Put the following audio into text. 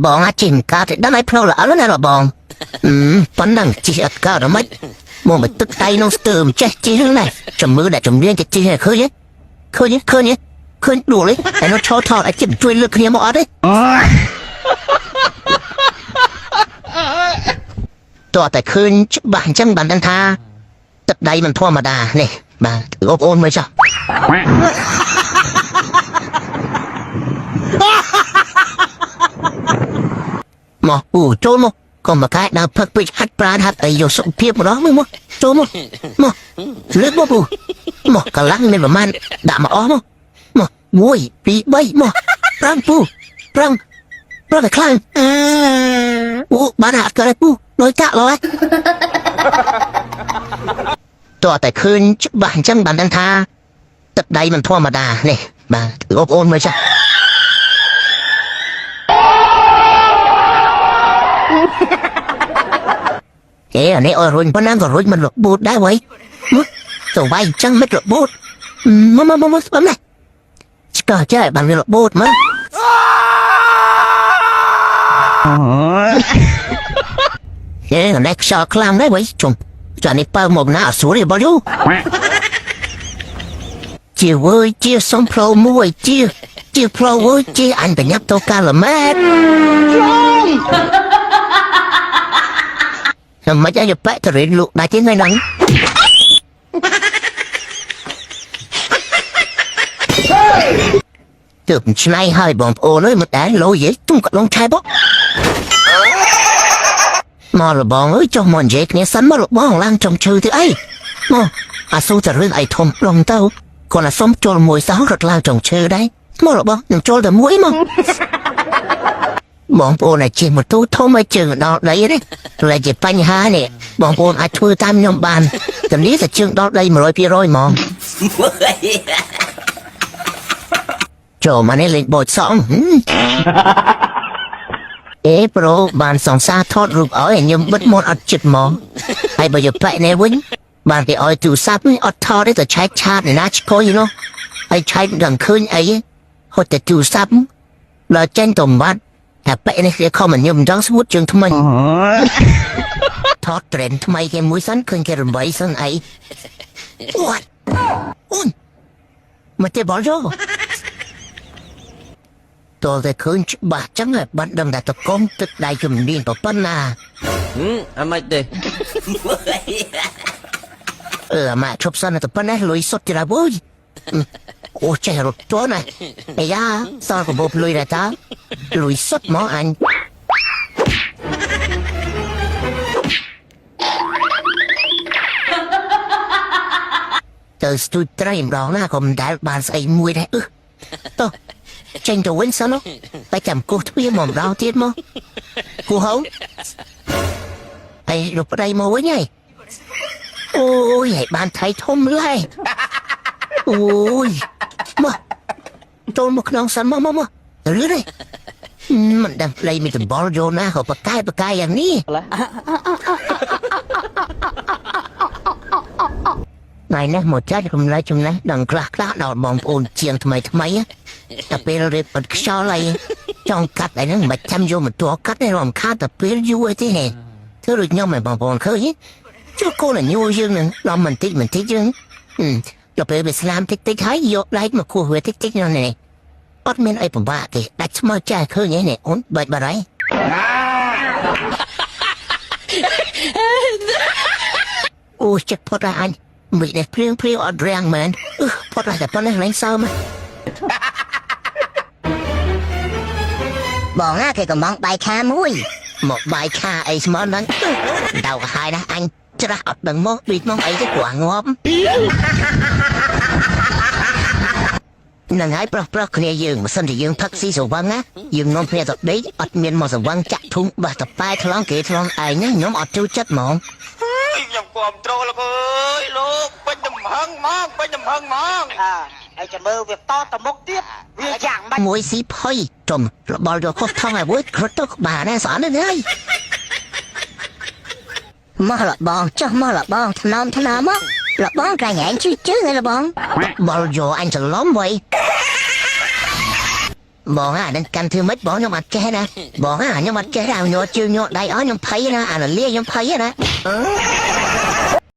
បងអាចជិះមិនកើតទេដឹងឲ្យផ្លូវល្អណាស់របងអឺប៉ុណ្ណឹងជិះអត់កើតហ្មងមកមកទឹកដៃក្នុងស្ទើមិនចេះជិះហ្នឹងណាចាំមើលអ្នកជំនាញគេជិះឲ្យឃើញទេឃើញទេឃើញទេឃើញដួលទេហើយនោះឈរថតឲ្យជិះជួយលើកគ្នាមកអត់ទេតោះតែឃើញច្បាស់អញ្ចឹងបានដឹងថាទឹកដៃមិនធម្មតានេះបាទអូបអូនមើលចុះ មកពូចូលមកកុំមកកែដើរផឹកពេកហាត់ប្រាណហាត់អីយកសុខភាពម្ដងមើលមកចូលមកមកលើកមកពូមកកម្លាំងមានប្រមាណដាក់មកអស់មកមក1 2 3មកប្រាំពូប្រាំប្រាំតែខ្លាំងអូបានហាត់កើតពូលុយកាក់ឡើយតោះតែឃើញច្បាស់អញ្ចឹងបានដឹងថាទឹកដៃមិនធម្មតានេះបាទអូបអូនមើលចាស់ អេអានេះអើរុញប៉ុណ្ណាក៏រុញមិនរបូតដែរវ៉ៃមកទៅវាយអញ្ចឹងមិនរបូតមកមកមកស្បំណាឆ្កោះចេះបានវារបូតមកអេអានេះខ្យល់ខ្លាំងដែរវ៉ៃជុំចានេះប៉ើមកណាអត់ស្រួលទេបងយូជាវើយជាសុំផ្លូវមួយជាជាផ្លូវវើយជាអញបញ្ញាប់ទៅកាឡម៉ែតខ្ញុំមិនឲ្យប៉ែតរិនលក់ដែរទេថ្ងៃហ្នឹង ទើបឆ្នៃហើយបងប្អូនអើយមកដែរលោយទុំកឡងឆែបមករបងអើយចុះមកនិយាយគ្នាសិនមករបងឡើងចុងឈើទៅអីមកអាស៊ូតែរឿងអីធំប្លងទៅគាត់អាសុំចូលមួយសោះរត់ឡើងចុងឈើដែរមករបងនឹងចូលតែមួយមកបងប្អូនអាចជិះម៉ូតូធំឲ្យជើងដល់ដីទេព្រោះជាបញ្ហានេះបងប្អូនអាចធ្វើតាមខ្ញុំបានតែនេះតែជើងដល់ដី100%ហ្មង ចូលមកនេះលេងបោចសងហឹមអេប្រូបានសង្សារថតរូបឲ្យខ្ញុំបិទមាត់អត់ចិត្តហ្មងហើយបើយកប៉ែនេះវិញបានគេឲ្យទូរស័ព្ទនេះអត់ថតទេតែឆែកឆាតអ្នកណាឆ្កយនោះហើយឆែកមិនដឹងឃើញអីហត់តែទូរស័ព្ទដល់ចេញទៅបាត់តែប៉ែនេះគេខំខ្ញុំមិនចង់ស្ងួតជើងថ្មីថតត្រេនថ្មីគេមួយសិនឃើញគេរំបីសិនអីអូយអូនមកទេបលយោ តើតែឃើញច្បាស់ចឹងហើយបានដឹងថាតកងទឹកដៃជំនាញប៉ុណ្ណា ហឹមអាម៉េចទេ អឺអាម៉ាឈប់សិនតែប៉ុណ្ណេះលុយសុទ្ធទៀតហើយវើយអូចេះរត់តណាអាយ៉ាសល់កបោបលុយដែរតាលុយសុទ្ធមកអញទៅស្ទូចត្រីម្ដងណាក៏មិនដែលបានស្អីមួយដែរអឺតោះចេញទៅវិញសិនតែចាំគោះទ្វារមកម្ដងទៀតមកគោះហៅហើយលោកប្តីមកវិញហើយអូយហើយបានថៃធំឡើយអូយមកចូលមកក្នុងសិនមកមកមករឿនេះមិនដឹងប្តីមានដំបល់យកណាក៏បកកែបកកែយ៉ាងនេះថ្ងៃនេះមកចាច់រំលែកចំណេះដឹងខ្លះខ្លះដល់បងប្អូនជាងថ្មីថ្មីតែពេលរៀបអត់ខ្យល់អីចង់កាត់អីហ្នឹងមិនចាំយកមកតកាត់ទេរំខានតែពេលយូរអីទេធ្វើដូចខ្ញុំឯងបងប្អូនឃើញជួកូនញូយើងនឹងដល់មិនតិចមិនតិចយើងដល់ពេលវាស្លាមតិចតិចហើយយកដៃមកគោះវាតិចតិចនោះនេះអត់មានអីពិបាកទេដាច់ស្មើចាស់ឃើញនេះអូនបែកបាត់ហើយអូចិត្តផុតហើយអញមិននេះព្រៀងព្រៀងអត់រាំងមែនអឺផុតហើយតែប៉ុណ្ណេះឡើងសើម បងណាគេកំងបាយឆាមួយ មកបាយឆាអីស្មើហ្នឹងដៅហើយណាអញច្រាស់អត់ដឹងមកដូចមកអីទេព្រោះងាប់ហ្នឹងហើយប្រុសប្រុសគ្នាយើងបើសិនជាយើងផឹកស៊ីស្រវឹងណាយើងនាំគ្នាទៅដេកអត់មានមកស្រវឹងចាក់ធុងបះតប៉ែថ្លង់គេថ្លង់ឯងណាខ្ញុំអត់ចូលចិត្តហ្មង ខ្ញុំគ្រប់ត្រូលលោកអើយលោកពេញទំហឹងហ្មងពេញទំហឹងហ្មង អើហើយចាំមើលវាតទៅមុខទៀតវាយ៉ាងម៉េច មួយស៊ីផុយចំរបល់យកខុសថងឲ្យមួយក្រត់ទៅក្បាលណាស្អន់នេះហើយ មករបងចុះមករបងថ្នមថ្នមមករបងក្រែងឯងជួយជើងឯងរបង បល់យកអញច្រឡំវ៉ៃ បងអានឹងកាន់ធ្វើម៉េចបងខ្ញុំអត់ចេះណាបងអាខ្ញុំអត់ចេះដែរញ័រជើងញ័រដៃអស់ខ្ញុំភ័យណាអានលាខ្ញុំភ័យណា